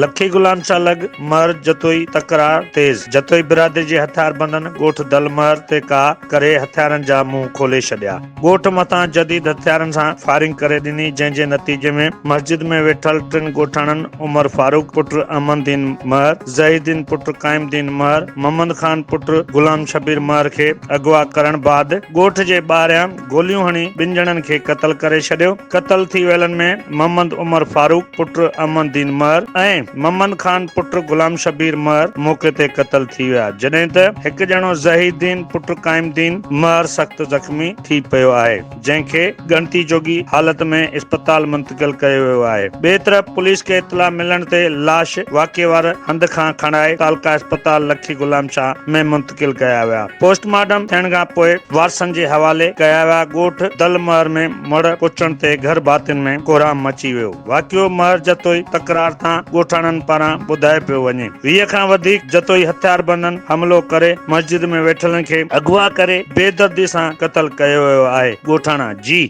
لکي غلام شاهه لڳ مهر جتوئي تڪرار تيز، جتوئي برادري جي هٿياربندن ڳوٺ دل مهر تي ڪاهه ڪري هٿيارن جا منهن کولي ڇڏيا، ڳوٺ مٿان جديد هٿيارن سان فائرنگ ڪري ڏني، جنهن جي نتيجي ۾ مسجد ۾ ويٺل ٽن ڳوٺاڻن عمر فاروق پٽ احمد دين مهر، ظهير دين پٽ قائم دين مهر، محمد خان پٽ غلام شبير مهر کي اغوا ڪرڻ بعد ڳوٺ جي ٻاهريان گوليون هڻي ٻن ڄڻن کي قتل ڪري ڇڏيو. قتل ٿي ويلن ۾ محمد عمر فاروق پٽ احمد دين مهر ۽ محمد خان پٽ غلام شبير مهر موقعي تي قتل ٿي ويا، جڏهن ته هڪ ڄڻو ظهير دين پٽ قائم دين مهر سخت زخمي ٿي پيو آهي، جنهن کي ڳڻتي جوڳي حالت ۾ اسپتال منتقل ڪيو ويو آهي. ٻئي طرف پوليس کي اطلاع ملڻ تي لاش واقعي واري هنڌ کان کڻائي تعلقه اسپتال لکي غلام شاهه ۾ منتقل ڪيا ويا، پوسٽ مارٽم ٿيڻ کان پوء وارثن جي حوالي ڪيا ويا، ڳوٺ دل مهر ۾ مڙهه پهچڻ تي گهر ڀاتين ۾ ڪهرام مچي ويو، واقعو مهر جتوئي تڪرار تان ڳوٺاڻن پاران ٻڌايو پيو وڃي، 20 کان وڌيڪ جتوئي هٿياربندن حملو ڪري مسجد ۾ ويٺلن کي اغوا ڪري بيدردي سان قتل ڪيو ويو آهي، ڳوٺاڻا جي.